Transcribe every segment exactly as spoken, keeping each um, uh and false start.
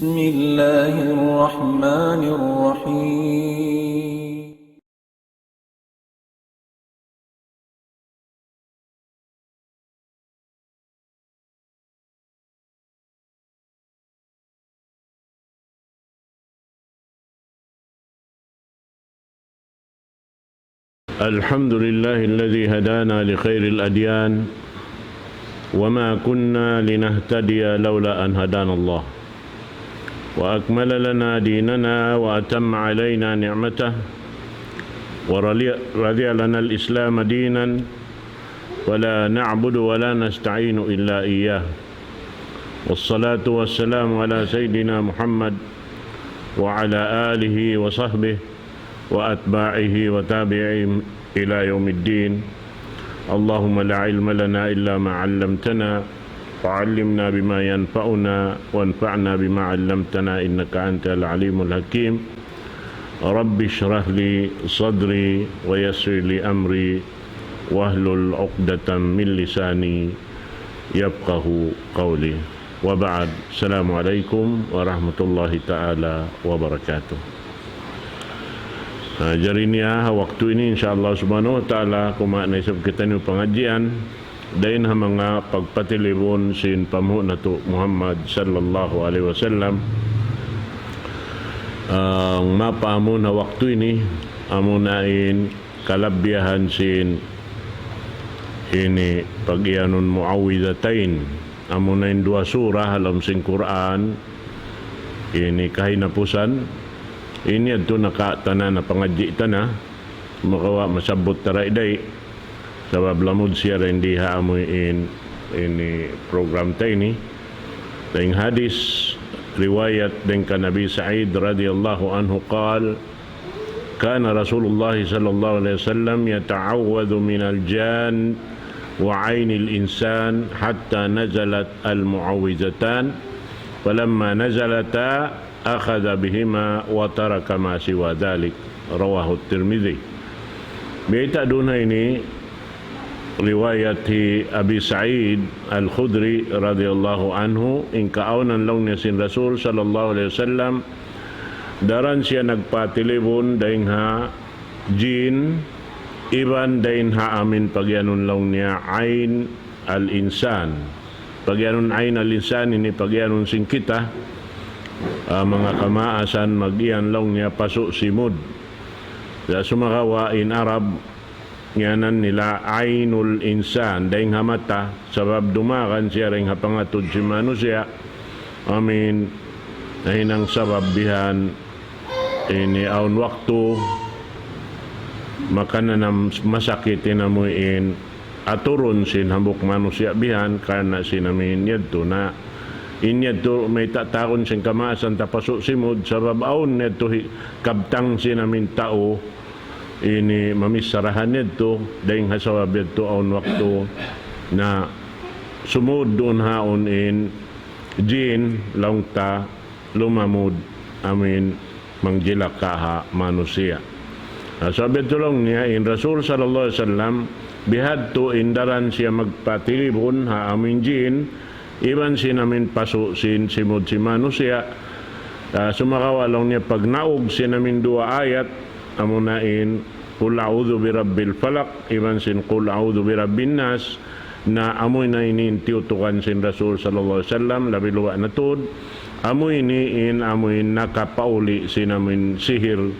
بسم الله الرحمن الرحيم. الحمد لله الذي هدانا لخير الأديان وما كنا لنهتدي لولا أن هدانا الله وأكمل لنا ديننا وأتم علينا نعمته ورضي لنا الإسلام دينا ولا نعبد ولا نستعين إلا إياه. والصلاة والسلام على سيدنا محمد وعلى آله وصحبه وأتباعه وتابعيهم إلى يوم الدين. اللهم لا علم لنا إلا ما علمتنا، فعلمنا بما ينفعنا، وانفعنا بما علمتنا، إنك أنت العليم الحكيم. رب اشرح لي صدري ويسر لي أمري واحلل عقدة من لساني يفقه قولي. وبعد، السلام عليكم ورحمة الله تعالى وبركاته. Ah, jari niya, ha waktu ini, insya Allah subhanahu wa ta'ala, kumawa' na isab kitaniyu pangadjian dayn ha manga pagpatilibun sin panghu' natu' Muhammad sallallahu alayhi wasallam. Ang mapaamun ha waktu ini, amuna in kalabbiyahan sin ini pag-iyanun Muawwidhatayn. Amuna in duwa surah ha lawm sin Qur'an, ini kahinapusan. Ini yadtu naka-, ta na, napangadji' ta na. Makawa' masabbut ta ra dayn. Sabab lamud siya dayn di ha amuin ini program ta ini. Dayn hadith riwayat dayn kan Abi Sa'id radiyallahu anhu قال: كان رسول الله صلى الله عليه وسلم يتعوذ من الجان وعين الإنسان حتى نزلت المعوذتان، فلما نزلتا أخذ بهما وترك ما سوى ذلك. رواه الترمذي. Bayta' duun ha ini riwayat hi Abi Sa'id Al-Khudri radiyallahu anhu, in kaawnan laung niya sin Rasul sallallahu alayhi wasallam, daran siya nagpatilibun dayn ha jin, iban dayn ha amuin pag-iyanun laung niya ayn al-insan. Pag-iyanun ayn al-insan ini pag-iyanun sin kita, ah, manga kamaasan mag-iyan laung niya pasu' simud. Sa' sumagawa' in Arab, ngiyanan nila aynul insan, dayn ha mata, sabab dumagan siya dayn ha pangatud sin manusiya'. Amuin, nahinang sabab bihan, ini awn waktu, makananam masakit in amuin, aturun sin hambuuk manusiya' bihan, karna' sin amuin yadtu na, in yadtu mayta' tawagun sin kamaasan ta pasu' simud, sabab awn yadtu hi-, kabtang sin amuin tau, ini mamicharahan yadtu, dayn ha sabab yadtu awn waktu na sumud duun ha yaun in jin laung ta lumamud amuin mangjilaka ha manusiya'. Na, sabab yadtu laung niya in Rasul sallallahu alayhi wasallam bihadtu in daran siya magpatilibun ha amuin jin, iban sin amuin pasu' sin simud sin manusiya'. Ah, sumagawa' laung niya pagnaug sin amuin duwa ayat, amuna in قل أعوذ برب الفلق, iban sin قل أعوذ برب الناس, na amuin ini in tiyutukan sin Rasul sallallahu alayhi wasallam, labi luwa' na tuud, amuin ini in amuin nakapauli' sin amuin sihir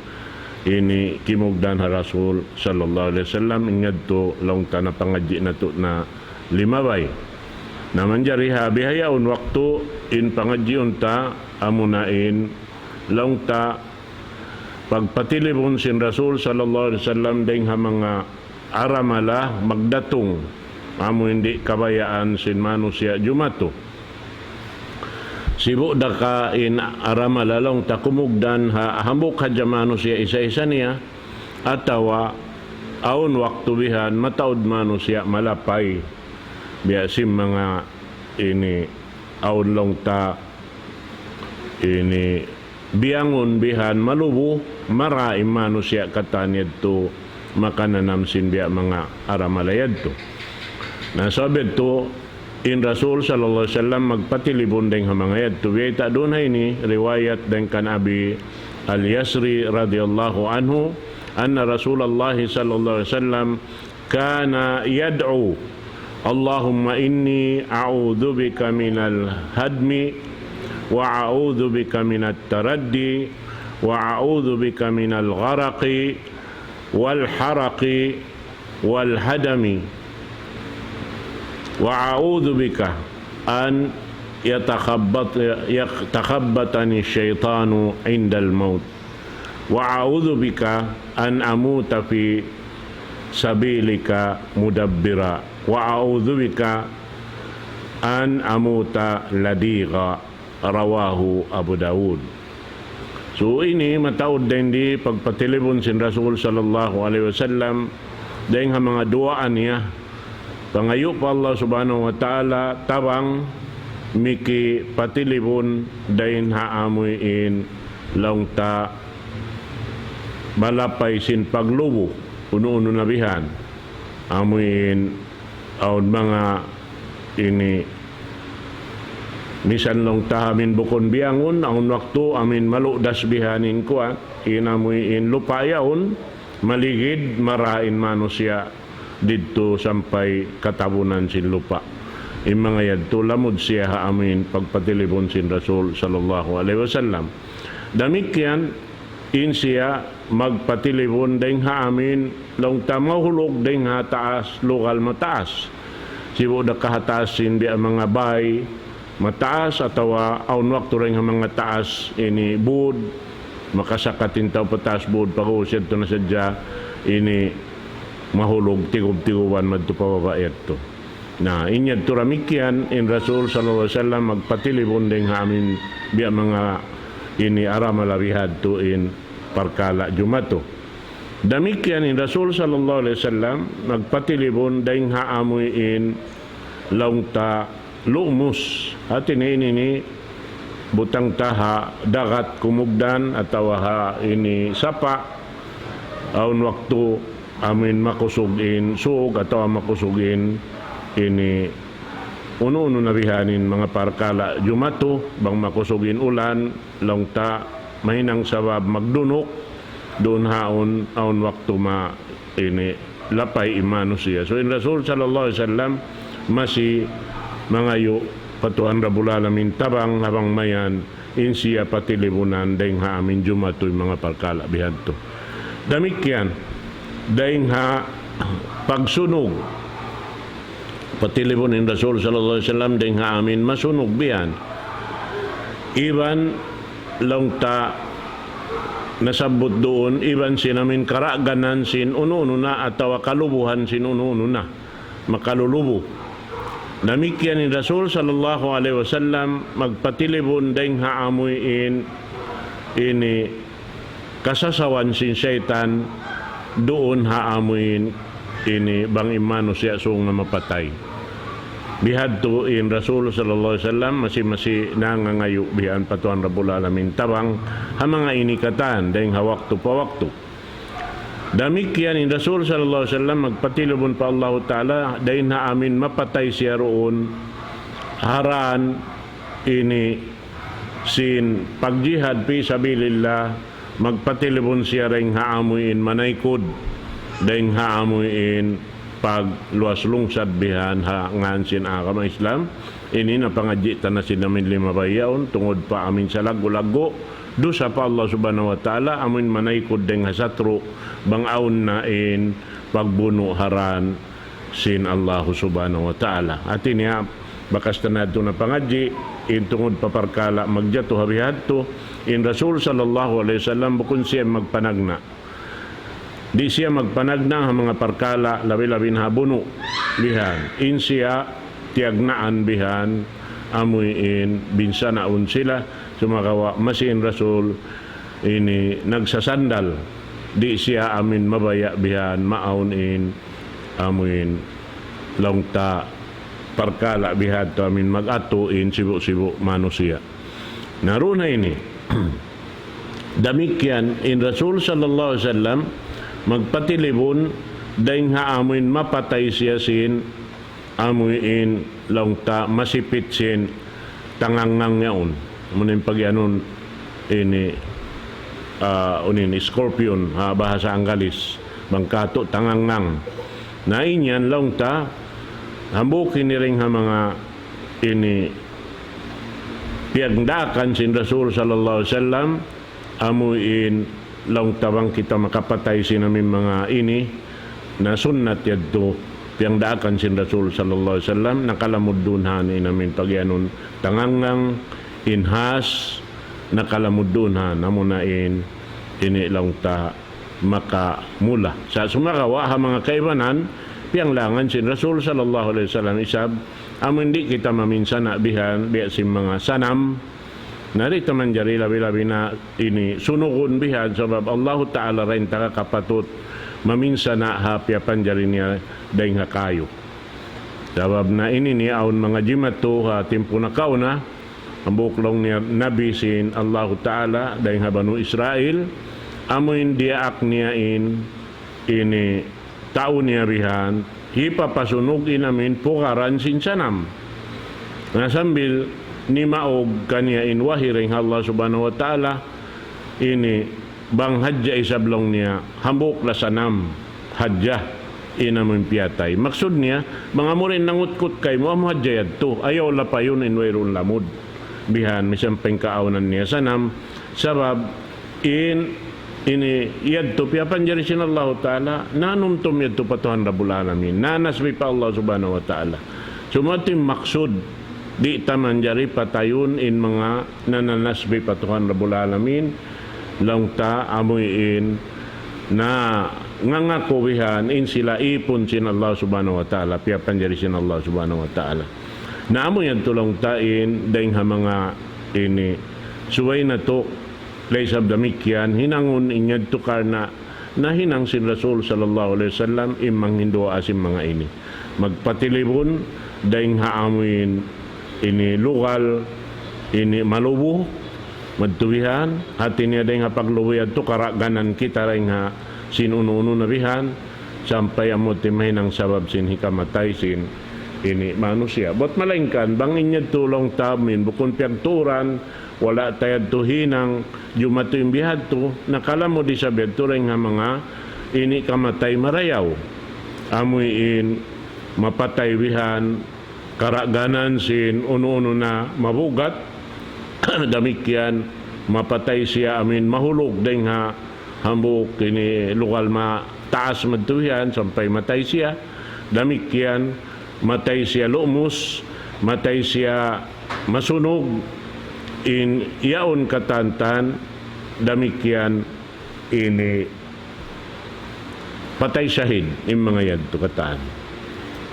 ini kimugdan ha Rasul sallallahu alayhi wasallam, in yadtu laung ta napangadji' natu' na limabay. Na manjari ha bihaun waktu in pangadjiun ta amuna in laung ta pagpatilibun sin Rasul sallallahu alayhi wasallam dayn ha manga aramala magdatung, amu in di' kabayaan sin manusiya' jumatu. Sibu' da ka in aramala laung ta kumugdan ha hambuuk hadja manusiya' isa-isa niya, atawa awn waktu bihan mataud manusiya' malapay. Biya' sin manga ini awn laung ta ini biyangun bihan malubu, mara in manusiya' katan yadtu makananam sin biya' manga aramala yadtu. Na sabab yadtu, In Rasul sallallahu alayhi wasallam magpatilibun dayng ha manga yadtu. Biyayta' duun ha ini, riwayat dayng kan Abi Al-Yasri radiyallahu anhu, أن رسول الله صلى الله عليه وسلم كان يدعو: اللهم إني أعوذ بك من الهدم، وأعوذ بك من التردي، وأعوذ بك من الغرق والحرق والهدم، وأعوذ بك أن يتخبط-، يتخبطني الشيطان عند الموت، وأعوذ بك أن أموت في سبيلك مدبرا، وأعوذ بك أن أموت لديغا. رواه أبو داود. So, ini mataud dayn di pagpatilibun sin Rasul sallallahu alayhi wasallam, dayn ha manga duwaa niya, pangayu' pa Allah subhanahu wa ta'ala, tabang mikipatilibun dayn ha amuin laung ta malapay sin paglubu, unu-unu na bihan. Amuin awn manga ini, misan laung ta amin bukun biyangun, awn waktu amin maludas bihan in kuwan, in amuin lupa' yaun, maligid, mara in manusiya' didtu sampay katabunan sin lupa'. In manga yadtu lamud siya ha amuin pagpatilibun sin Rasul sallallahu alayhi wasallam. Damikkiyan, in siya magpatilibun dayn ha amuin laung ta mahulug dayn ha taas lugal mataas. Sibu' da ka ha taas sin biya' manga bay mataas atawa awn waktu dayn ha manga taas ini būd, makasakat in tau pa taas būd, pag-uus yadtu na sadja ini mahulug tigub-tiguban madtu pa baba' yadtu. Na, in yadtu damikkiyan, in Rasul sallallahu alayhi wasallam magpatilibun dayn ha amuin biya' manga ini aramala bihadtu in parkala' jumatu. Damikkiyan in Rasul sallallahu alayhi wasallam magpatilibun dayn ha amuin laung ta lumus. Hati niya ini, ini butang ta ha dagat kumugdan atawa ha ini sapa', awn waktu amuin makusug in sug atawa makusug in ini unu-unu na bihan in manga parkala' jumatu, bang makusug in ulan, laung ta mahinang sabab magdunuk, duun ha awn, awn waktu ma ini lapay in manusiya'. So, in Rasul sallallahu alayhi wasallam masi mangayu' pa Tuhan Rabbul Alamin tabang ha bang mayan in siya patilibunan dayn ha amuin jumatu in manga parkala' bihadtu. Damikkiyan, dayn ha pagsunug, patilibun in Rasul sallallahu alayhi wasallam dayn ha amuin masunug bihan. Iban laung ta nasabbut duun, iban sin amuin karaganan sin unu-unu na atawa kalubuhan sin unu-unu na makalulubu. Damikkiyan in Rasul sallallahu alayhi wasallam magpatilibun dayn ha amuin ini kasasawan sin saytan duun ha amuin ini bang in manusiya' sung na mapatay. Bihadtu in Rasul sallallahu alayhi wasallam masi-masi nangangayu' bihan pa Tuhan Rabbul Alamin tabang ha manga ini katan dayn ha waktu pa waktu. Damikkiyan in Rasul sallallahu alayhi wasallam magpatilibun pa Allahu Ta'ala dayn ha amuin mapatay siya duun ha raan ini sin pagjihad fi sabilillah, magpatilibun siya dayn ha amuin manaykud, dayn ha amuin pagluwas lungsad bihan ha ngan sin agama Islam. Ini na pangadji' ta na sin amuin limabay yaun, tungud pa amuin salaggu'-laggu' dusa pa Allah Subhanahu wa Ta'ala, amuin manaykud dayn ha satru', bang awn na in pagbunu' ha raan sin Allah Subhanahu wa Ta'ala. Hati niya, bakas ta na yadtu na pangadji', in tungud pa parkala' magjatu ha bihadtu, in Rasul sallallahu alayhi wasallam bukun siya magpanagna'. Di' siya magpanagna' ha manga parkala' labi-labi na ha bunu' bihan. In siya tiyagnaan bihan, amuin binsanaun sila, sumagawa' masi in Rasul ini nagsasandal. Di' siya amuin mabaya' bihan, maawn in amuin laung ta parkala' bihadtu amuin mag-atu in sibu'-sibu' manusiya'. Na duun ha ini. Damikkiyan in Rasul sallallahu alayhi wasallam magpatilibun dayn ha amuin mapatay siya sin amuin laung ta masipit sin tanganngang yaun. Amuin pagiyanun ini, ah, unin, scorpion, ha bahasa Anggalis, bang katu' tanganngang. Na in yan laung ta, hambuuk ini dayn ha manga ini piyagdaakan sin Rasul sallallahu alayhi wasallam, amuin laung ta bang kita makapatay sin amuin manga ini, na sunnat yadtu, piyagdaakan sin Rasul sallallahu alayhi wasallam, nakalamud duun ha ini amuin pagiyanun tanganngang, in has, nakalamud duun ha, amuna in, ini laung ta makamula. Sa' sumagawa' ha manga kaibanan, piyanglangan sin Rasul sallallahu alayhi wasallam isab, amuin di' kita maminsana' bihan, biya' sin manga sanam, na di' ta manjari labi-labi na ini sunugun bihan, sabab Allahu Ta'ala da in taga kapatut maminsana' ha piyapanjari niya dayn ha kayu. Sabab na ini niya awn manga jimatu ha timpu nakauna, hambuuk laung niya nabi sin Allahu Ta'ala dayn ha Banu Israil, amuin diyaak niya in ini tau niya bihan, hipapasunug in amuin pugaran sin sanam. Na sambil nimaug kaniya in wahi dayn ha Allah Subhanahu wa Ta'ala, ini bang hadja isab laung niya, hambuuk da sanam, hadja in amuin piyatay. Maksud niya, bang amu in nangutkut kaymu, amu hadja yadtu, ayaw lapayun in wayruun lamud. Bihan, misan pa in kaawnan niya sanam, sabab in ini yadtu piyapanjari sin Allahu Ta'ala, nanumtum yadtu pa Tuhan Rabbul Alamin, nanasbih pa Allah Subhanahu wa Ta'ala. Sumagawa' in maksud, di' ta manjari patayun in manga nananasbih pa Tuhan Rabbul Alamin, laung ta amuin nangangaku bihan in sila īpun sin Allah Subhanahu wa Ta'ala, piyapanjari sin Allah Subhanahu wa Ta'ala. Na amu yadtu laung ta in dayn ha manga ini subay natu' da isab damikkiyan, hinangun in yadtu karna' nahinang sin Rasul sallallahu alayhi wasallam in manghinduwaa sin manga ini. Magpatilibun dayn ha amuin ini lugal, ini malubu, madtu bihan, hāti niya dayn ha paglubu yadtu karaganan kita dayn ha sin unu-unu na bihan, sampay amu ti mahinang sabab sin hikamatay sin ini manusiya'. Bat malaingkan, bang in yadtu laung ta amuin bukun piyagtuuran, wala' ta yadtu hinang, jumatu in bihadtu, nakalamud isab yadtu dayn ha manga ini kamatay marayaw. Amuin mapatay bihan, karaganan sin unu-unu na mabugat, damikkiyan mapatay siya amuin mahulug dayn ha hambuuk ini lugal mataas madtu bihan, sampay matay siya, damikkiyan matay siya lumus, matay siya masunug, in yaun katantan, damikkiyan ini patay shahid, in manga yadtu katan.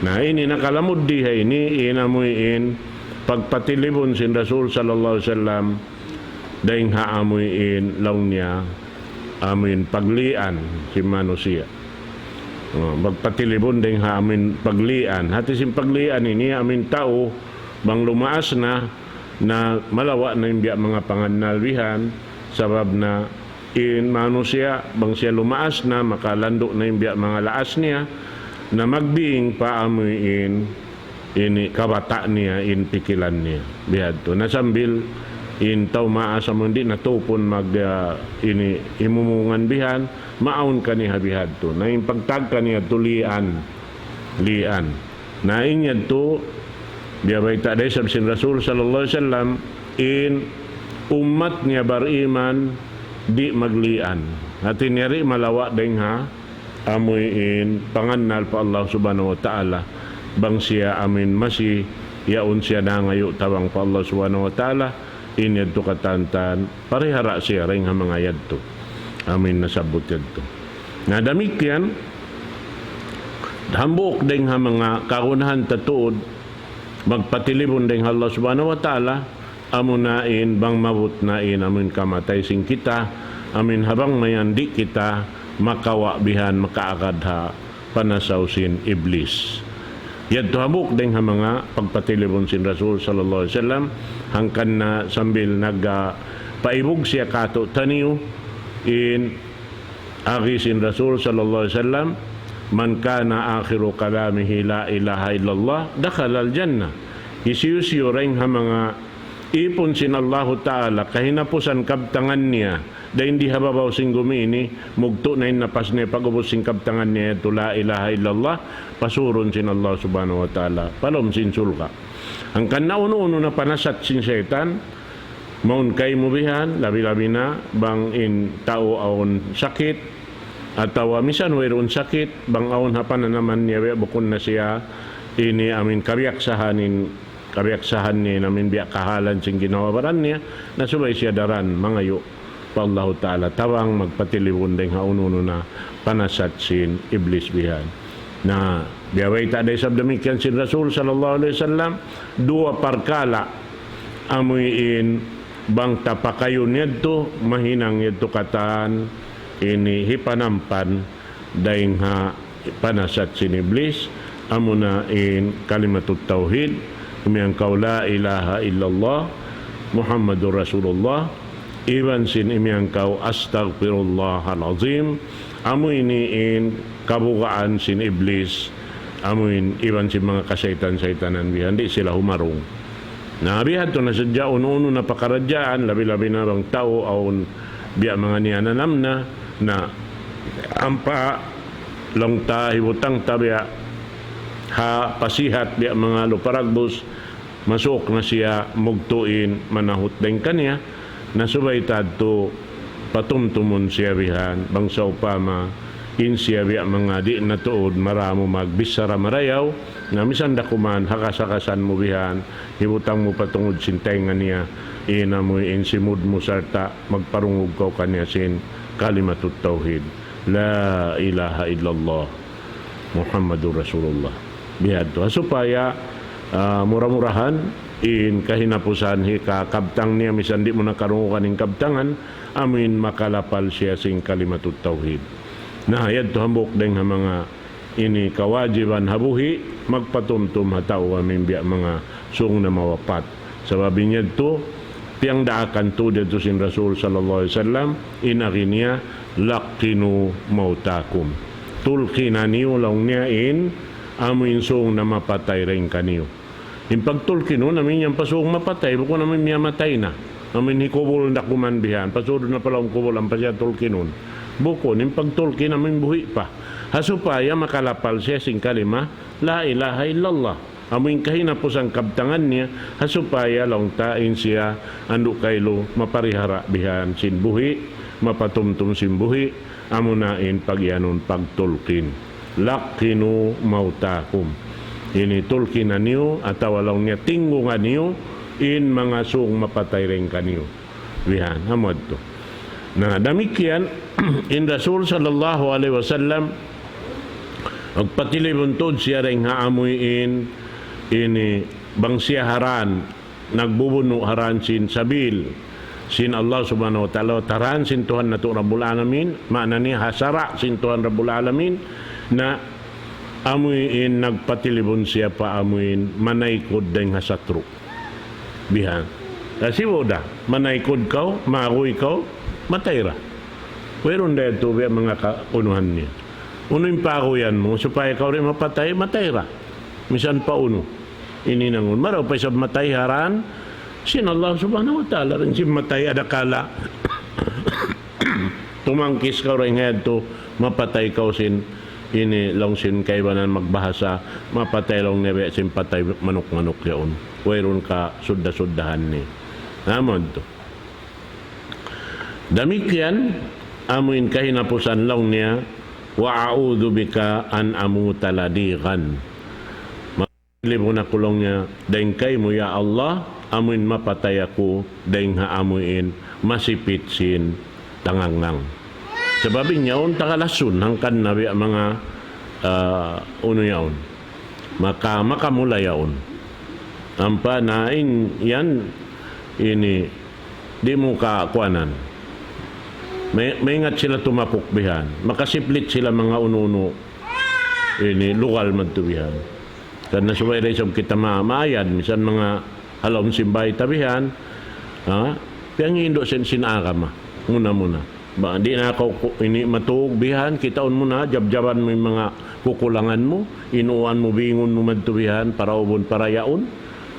Na ini nakalamud di ha ini, in amuin pagpatilibun sin Rasul sallallahu alayhi wasallam, dayn ha amuin laung niya, amuin paglian sin manusiya'. O, magpatilibun dayn ha amuin paglian. Hāti sin paglian ini, amuin tau, bang lumaas na, na malawa' na in biya' manga pangannal bihan, sabab na in manusiya', bang siya lumaas na, makalandu' na in biya' manga laas niya, na magbing pa amuin ini kabata' niya, in pikilan niya. Bihadtu. Na sambil in tau maas amun di' na tupun mag, ah, ini himumungan bihan, maawn kaniya bihadtu. Na in pagtag kaniya tu lian. Lian. Na in yadtu, biya' bayta' da isab sin Rasul sallallahu alayhi wasallam, in ummat niya bariman di' maglian. Hāti niya di' malawa' dayn ha, amuin pangannal pa Allah Subhanahu wa Ta'ala, bang siya amuin masi, yaun siya nangayu' tabang pa Allah Subhanahu wa Ta'ala, in yadtu katantan, parihara siya dayn ha manga yadtu. Amuin nasabbut yadtu. Na damikkiyan, hambuuk dayn ha manga kagunahan ta tuud, magpatilibun dayn ha Allah Subhanahu wa Ta'ala, amuna in bang maabut na in amuin kamatay sin kita, amuin ha bang mayan di' kita makawa' bihan makaagad ha panasaw sin Iblis. Yadtu hambuuk dayn ha manga pagpatilibun sin Rasul sallallahu alayhi wasallam, hangkan na sambil nag, ah, paibug siya kātu'niyu, in agi sin Rasul sallallahu alayhi wasallam, من كان آخر كلامه لا إله إلا الله دخل الجنة. Hisiyu-siyu dayn ha manga ipun sin Allahu Ta'ala, kahinapusan kabtangan niya, dayn di ha babaw sin gumi ini, mugtu' na in napas niya pag-ubus sin kabtangan niya yadtu la ilaha illallah, pasurun sin Allah Subhanahu wa Ta'ala pa lawm sin surga'. Hangkan na unu-unu na panasat sin saytan, mawn kaymu bihan, labi-labi na bang in tau awn sakit, atawa misan wayruun sakit, bang awn ha pananaman niya, biya' bukun na siya ini amuin kabiyaksahan in, kabiyaksahan niya in amuin biya' kahalan sin ginhawa-baran niya, na subay siya daran mangayu' pa Allahu Ta'ala, tabang magpatilibun dayn ha unu-unu na panasat sin Iblis bihan. Na biya' bayta' da isab damikkiyan sin Rasul sallallahu alayhi wasallam, duwa parkala' amuin bang ta pakayun yadtu, mahinang yadtu katan ini hipanampan dayn ha panasat sin Iblis, amuna in kalimatut tawhid, imiyan kaw la ilaha illallah Muhammadur Rasulullah, iban sin imiyan kaw astaghfirullahal azim, amu ini in kabugaan sin Iblis, amu in iban sin manga kasaytan-saytanan bihan, di' sila humarung. Na, bihadtu na sadja unu-unu na pakaradjaan, labi-labi na bang tau awn biya' manga niyananam na, na ampa laung ta hibutang ta biya' ha pasihat biya' manga lupa dagbus, masuuk na siya mugtu' in manahut dayn kaniya, na subay ta yadtu patumtumun siya bihan, bang sawpama in siya biya' manga di' na tuud maramu magbichara marayaw, na misan da kuman hakas-hakasan mu bihan, hibutang mu pa tungud sin taynga niya, in amu in simud mu sarta' magparungug kaw kaniya sin kalimatut tawhid, la ilaha illallah Muhammadur Rasulullah. Bihadtu. Ha supaya, ah, mura-murahan, in kahinapusan hikakabtang niya, misan di' mu na karungugan in kabtangan, amuin makalapal siya sin kalimatut tawhid. Na, yadtu hambuuk dayn ha manga ini kawajiban ha buhi', magpatumtum ha tau amuin biya' manga sung na mawapat. Sabab in yadtu, piyagdaakan tuud yadtu sin Rasul sallallahu alayhi wasallam, in agi niya, لقنوا موتاكم. Tulkina niyu laung niya in, amuin sung na mapatay dayn kaniyu. In pagtulkinun, amuin yan pa sung mapatay, bukun amuin miyatay na. Amuin hikubul na kuman bihan, pasud na pa lawm kubul ampa siya tulkinun. Bukun, in pagtulkin amuin buhi' pa. Ha supaya makalapal siya sin kalima, la ilaha illallah. Amuin kahinapusan kabtangan niya, ha supaya laung ta in siya andu' kailu maparihara bihan sin buhi', mapatumtum sin buhi', amuna in pagiyanun pagtulkin. لقنوا موتاكم. Ini tulkina niyu, atawa laung niya tinggunga niyu, in manga sung mapatay dayn kaniyu. Bihan, amu yadtu. Na, damikkiyan, in Rasul sallallahu alayhi wasallam, magpatilibun tuud siya dayn ha amuin, ini, bang siya ha dan, nagbubunu' ha dan sin sabil, sin Allah Subhanahu wa Ta'ala, ha dan sin Tuhan natu' Rabbul Alamin, maana niya ha sara' sin Tuhan Rabbul Alamin, na amuin nagpatilibun siya pa amuin manaykud dayn ha satru'. Bihan. Kasi bukun da, manaykud kaw, maaguy kaw, matay ra. Wayruun da yadtu biya' manga kaunuhan niya. Unu in paaguyan mu, supaya kaw di' mapatay, matay ra. Misan pa unu. Ini nangun. Marayaw pa isab matay ha dan sin Allah Subhanahu wa Ta'ala. Dayn sin matay adakala tumangkis kaw dayn ha yadtu, mapatay kaw sin, ini laung sin kaibanan magbahasa, mapatay laung niya biya' sin patay manuk-manuk yaun. Wayruun kasudda-suddahan niya. Amu yadtu. Damikkiyan, amuin kahinapusan laung niya, وأعوذ بك أن أموت لديغا. Tilibun aku laung niya dayn kaymu, ya Allah, amuin mapatay aku dayn ha amuin masipit sin tanganngang. Sabab in yaun tagalasun, hangkan na biya' manga, ah, unu yaun. Maka, makamula yaun. Ampa na in, yan, ini, di' mu kakuanan. May, maingat sila tumapuk bihan. Makasiplit sila manga unu-unu. Ini, lugal madtu bihan. Karna' subay da isab kita ma-, maayad, misan manga ha lawm sin bay ta bihan, ha? Piyangindu' sin, sin agama, muna-muna. Ba, di' na kaw ku-, ini matug bihan, kitaun mu na, jabjaban mu in manga kukulangan mu, inuan mu, bingun mu madtu bihan, paraubun, parayaun,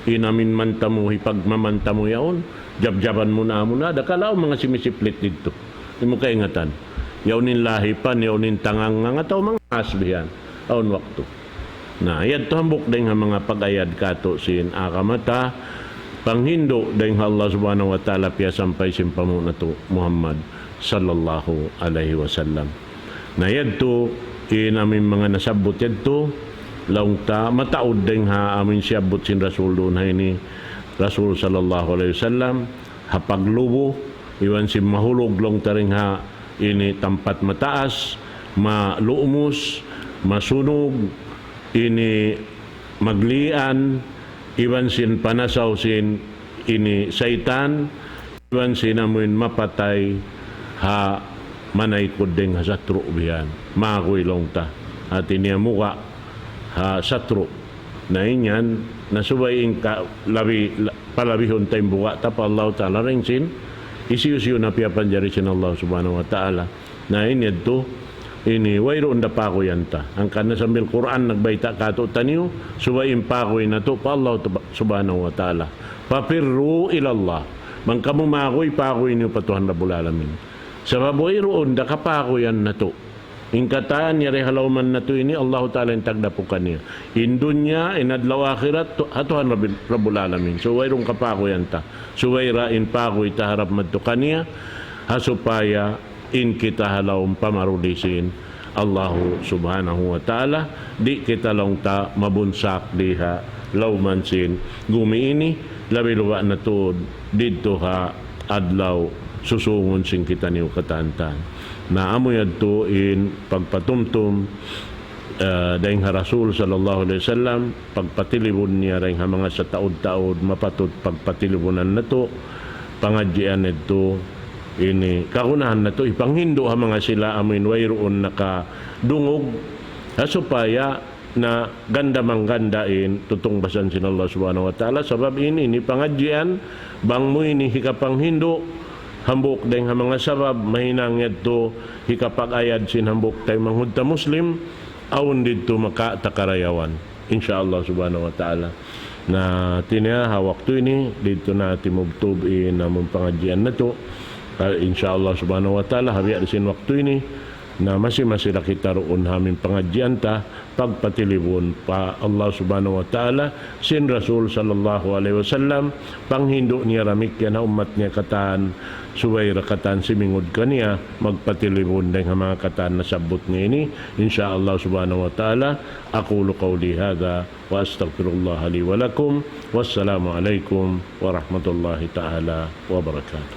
in amin manta mu, hipagmamanta mu yaun, jabjaban mu na, mu na, da kalaw manga simisiplit didtu. Di' mu kaingatan. Yaun in lahipan, yaun in tangangang, atawa manga as bihan. Awn waktu. Na, yadtu hambuuk dayn ha manga pag-ayad kātu' sin agama ta, panghindu' dayn ha Allah Subhanahu wa Ta'ala piyasampay sin panghu' natu' Muhammad sallallahu alayhi wasallam. Na, yadtu in amin manga nasabbut yadtu, laung ta mataud dayn ha amin siyabbut sin Rasul duun ha ini, Rasul sallallahu alayhi wasallam, ha paglubu, iban sin mahulug laung ta dayn ha ini tampat mataas, malumus, masunug, ini maglian, iban sin panasaw sin ini saytan, iban sin amuin mapatay ha manaykud dayn ha satru' bihan. Maguy laung ta. Hati niya muka ha satru'. Na in yan, na subay in ka, labi, la, palabihun ta in buga' ta pa Allah Ta'ala dayn sin, hisiyu-siyu na piyapanjari sin Allah Subhanahu wa Ta'ala. Na in yadtu, ini, wayruun da paguyan ta. Hangkan na sambil Qur'an nagbayta' kātu'niyu, subay in paguy natu' pa Allah Tuba-, Subhanahu wa Ta'ala. ففروا إلى الله. Bang kamu maguy, paguy niyu pa Tuhan Rabbul Alamin. Sabab wayruun da kapaguyan natu'. In katan yari ha lawman natu' ini, Allahu Ta'ala in tagdapu kaniya. In dunya, in adlaw akhirat, tu-, ha Tuhan Rabbil, Rabbul Alamin. So, wayruun kapaguyan ta. So, wayra in paguy ta harap madtu kaniya, ha supaya in kita ha lawm pamaruli sin Allahu Subhanahu wa Ta'ala, di' kita laung ta mabunsak di ha lawman sin gumi ini, labi-labi na tuud didtu ha adlaw susungun sin kitaniyu katan-katan. Na amu yadtu in pagpatumtum, eh, dayn ha Rasul sallallahu alayhi wasallam, pagpatilibun niya dayn ha manga sataud-taud, mapatut pagpatilibunan natu', pangadjian yadtu, ini, kagunahan natu', hipanghindu' ha manga sila amuin wayruun nakadungug, ha supaya na ganda-mangganda in tutungbasan sin Allah Subhanahu wa Ta'ala, sabab ini, ini pangadjian, bang mu ini hikapanghindu', hambuuk dayn ha manga sabab, mahinang yadtu, hikapag-ayad sin hambuuk taymanghud ta Muslim, awn didtu maka ta karayawan. Insya Allah Subhanahu wa Ta'ala. Na, hati niya ha waktu ini, didtu na timubtub in amun pangadjian natu'. Ah, insya Allah Subhanahu wa Ta'ala, ha biya' sin waktu ini, na masi-masi da kita duun ha amin pangadjian ta, pagpatilibun pa Allah Subhanahu wa Ta'ala, sin Rasul sallallahu alayhi wasallam, panghindu' niya damikkiyan ha ummat niya katan, subay da katan simingud kaniya, magpatilibun dayn ha manga katan nasabbut niya ini, insya Allah Subhanahu wa Ta'ala. أقول قولي هذا وأستغفر الله لي ولكم. والسلام عليكم ورحمة الله تعالى وبركاته.